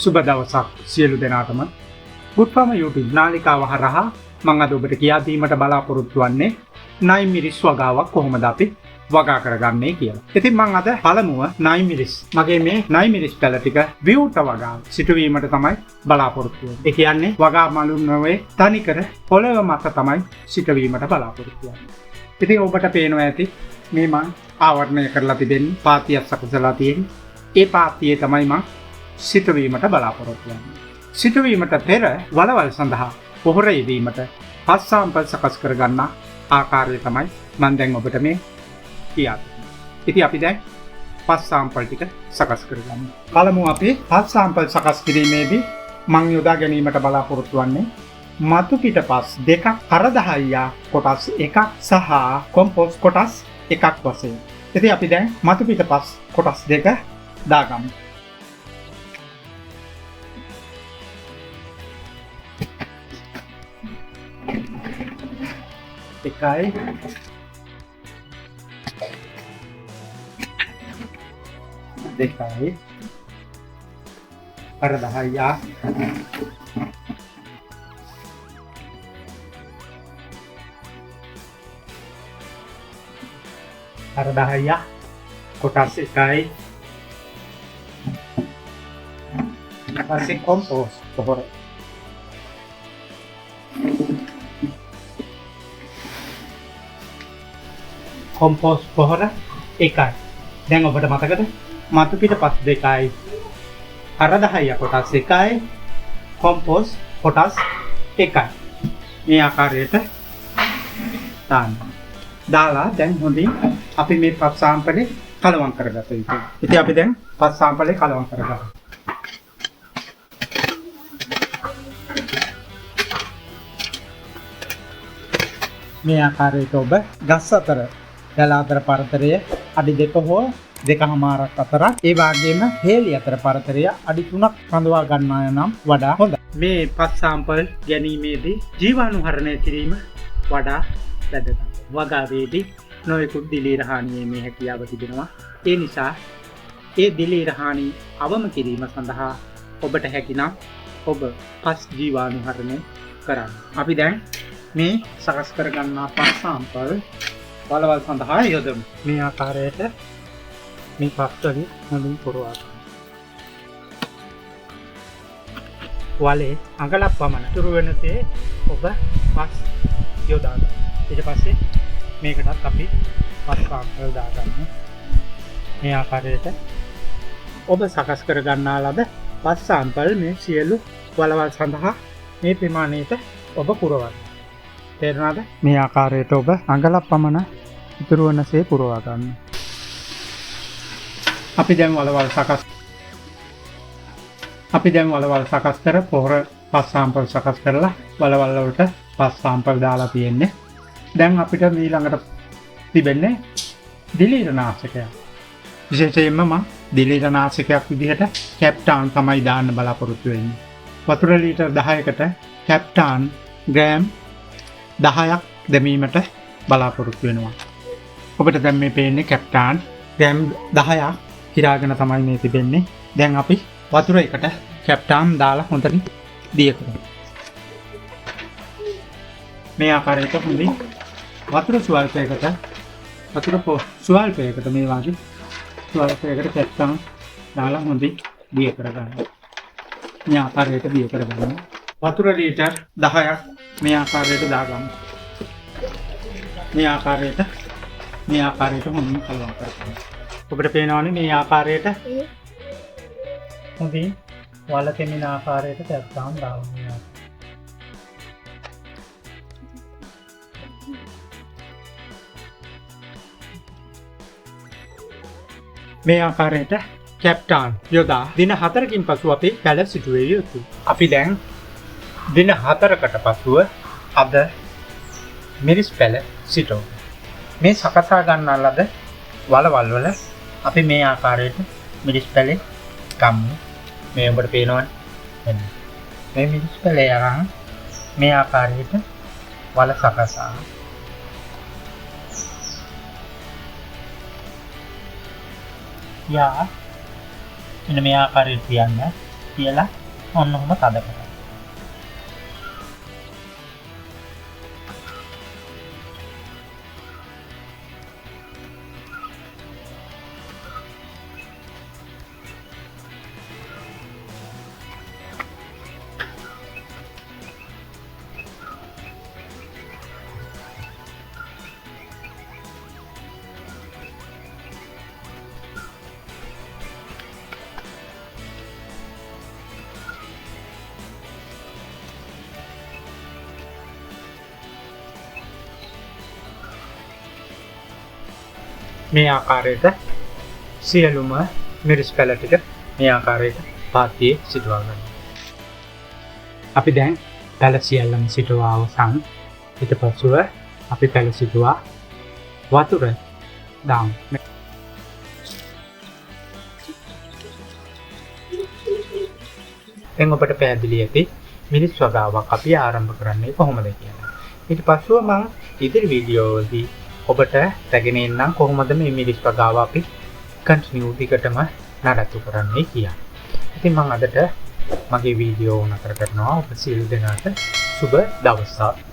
සුබ දවසක් සියලු දෙනාටම. Good Farmer YouTube නාලිකාව හරහා මම අද ඔබට කියා දීමට බලාපොරොත්තු වෙන්නේ නයි මිරිස් වගාවක් කොහොමද අපි වගා කරගන්නේ කියලා. ඉතින් මම අද පළමුව නයි මිරිස් මගේ මේ නයි මිරිස් පැල ටික විවුර්ත වගාව සිටුවීමට තමයි බලාපොරොත්තු වෙන්නේ. ඒ කියන්නේ වගා මලු නොවේ තනිකර පොළව මත තමයි සිටුවීමට බලාපොරොත්තු වෙන්නේ. ඉතින් ඔබට පේනවා ඇති මේ මං ආවරණය කරලා තිබෙන්නේ පාතියක් සකසලා තියෙන්නේ. ඒ පාතියේ තමයි මං සිටුවීමට බලාපොරොත්තු වෙන්නේ. සිටුවීමට පෙර වලවල් සඳහා පොහොර යෙදීමට පස් සාම්පල් සකස් කරගන්න ආකාරය තමයි මං දැන් ඔබට මේ කියා දෙන්නේ. ඉතින් අපි දැන් පස් සාම්පල් ටික සකස් කරගමු. පළමුව අපි පස් සාම්පල් සකස් කිරීමේදී මං යොදා ගැනීමට බලාපොරොත්තු වෙන්නේ මතු පිට පස් දෙකක්, කරදහයියා කොටස් එකක් සහ කොම්පෝස්ට් කොටස් එකක් වශයෙන්. ඉතින් අපි දැන් මතු පිට පස් කොටස් දෙක දාගමු. එකයි දෙකයි කරදහයියා කරදහයියා කොටස් එකයි. ඊට පස්සේ කොම්පෝස්ට් පොහොර කොම්පෝස්ට් පොහොර එකයි. දැන් ඔබට මතකද මතු පිට පස් දෙකයි, කරදහයියා කොටස් එකයි, කොම්පෝස්ට් කොටස් එකයි. මේ ආකාරයට දාන්න. දාලා දැන් හොඳින් අපි මේ පස් සාම්පලේ කලවම් කරගත යුතුයි. ඉතින් අපි දැන් පස් සාම්පලේ කලවම් කරගමු. මේ ආකාරයට ඔබ ගස් අතර දැල අතර පරතරය අඩි දෙක හෝ දෙකහමාරක් අතරක්, ඒ වගේම හේලි අතර පරතරය අඩි 3ක් රඳවා ගන්නා නම් වඩා හොඳයි. මේ පස් සාම්පල් ගැනීමේදී ජීවාණුහරණය කිරීම වඩා වැදගත්. වගාවේදී නොයෙකුත් දිලීර හානියේ මේ හැකියාව තිබෙනවා. ඒ නිසා ඒ දිලීර හානි අවම කිරීම සඳහා ඔබට හැකිනම් ඔබ පස් ජීවාණුහරණය කරන්න. අපි දැන් මේ සකස් කරගන්නා පස් සාම්පල් වලවල් සඳහා යොදමු. මේ ආකාරයට මේ පස් වලින් හොඳින් පුරවා ගන්න. වලේ අඟලක් පමණ ඉතුරු වෙනසේ ඔබ පස් යොදා ගන්න. ඊට පස්සේ මේකටත් අපි පස් සාම්පල් දාගන්න. මේ ආකාරයට ඔබ සකස් කර ගන්නා ලද පස් සාම්පල් මේ සියලු වලවල් සඳහා මේ ප්‍රමාණයට ඔබ පුරවන්න. තේරුණාද? මේ ආකාරයට ඔබ අඟලක් පමණ ඉතුරු වනසේ පුරවා ගන්න. අපි දැන් වලවල් සකස් කර පොහොර පස් සාම්පල් සකස් කරලා වලවල් වලට පස් සාම්පල් දාලා තියෙන්නේ. දැන් අපිට ඊළඟට තිබෙන්නේ දිලීර නාශකයක්. විශේෂයෙන්ම මම දිලීර නාශකයක් විදිහට කැප්ටාන් තමයි දාන්න බලාපොරොත්තු වෙන්නේ. වතුර ලීටර් 10කට කැප්ටාන් ග්‍රෑම් 10ක් දැමීමට බලාපොරොත්තු වෙනවා. ඔබට දැන් මේ පේන්නේ කැප්ටාන් ග්‍රෑම් 10ක් හිරාගෙන තමයි මේ තිබෙන්නේ. දැන් අපි වතුර එකට කැප්ටාන් දාලා හොඳින් දිය කරමු. මේ ආකාරයට හොඳින් වතුර ස්වල්පයකට ස්වල්පයකට මේ වගේ ස්වල්පයකට කැප්ටාන් දාලා හොඳින් දිය කරගන්න. මේ ආකාරයට දිය කරගන්න. වතුර ලීටර් 10ක් මේ ආකාරයට දාගන්න. මේ ආකාරයට හොඳින් කලවම් කරගන්න. ඔබට පේනවනේ මේ ආකාරයට හොඳින් වල තෙමින ආකාරයට කැප්ටාන් දාගන්න. මේ ආකාරයට කැප්ටාන් යොදා දින 4කින් පසු අපි පැල සිටුවේ යුතුයි. අපි දැන් දින 4කට පසුව අද මිරිස් පැල සිටවමු. මේ සකසා ගන්නා ලද වලවල් වල අපි මේ ආකාරයට මිරිස් පැලේ ගමු. මේ ඔබට පේනවනේ. මෙන්න මේ මිරිස් පැලේ අරන් මේ ආකාරයට වල සකසා යා මෙන්න මේ ආකාරයට තියන්න. තියලා ඔන්න ඔහොම තද කරනවා. මේ ආකාරයට සියලුම මිරිස් පැල ටික මේ ආකාරයට පාතියේ සිටුවා ගන්න. අපි දැන් පැල සියල්ලම සිටුවා අවසන්. ඊට පසුව අපි පැල සිටුවා වතුර දාමු. දැන් ඔබට පැහැදිලි ඇති මිරිස් වගාවක් අපි ආරම්භ කරන්නේ කොහොමද කියලා. ඊට පසුව මං ඉදිරි වීඩියෝ වලදී ඔබට රැගෙන එන්නම් කොහොමද මේ මිරිස් වගාව අපි කන්ටිනියු දිගටම නඩත්තු කරන්නේ කියලා. ඉතින් මං අදට මගේ වීඩියෝ නතර කරනවා. ඔබ සියලු දෙනාට සුබ දවසක්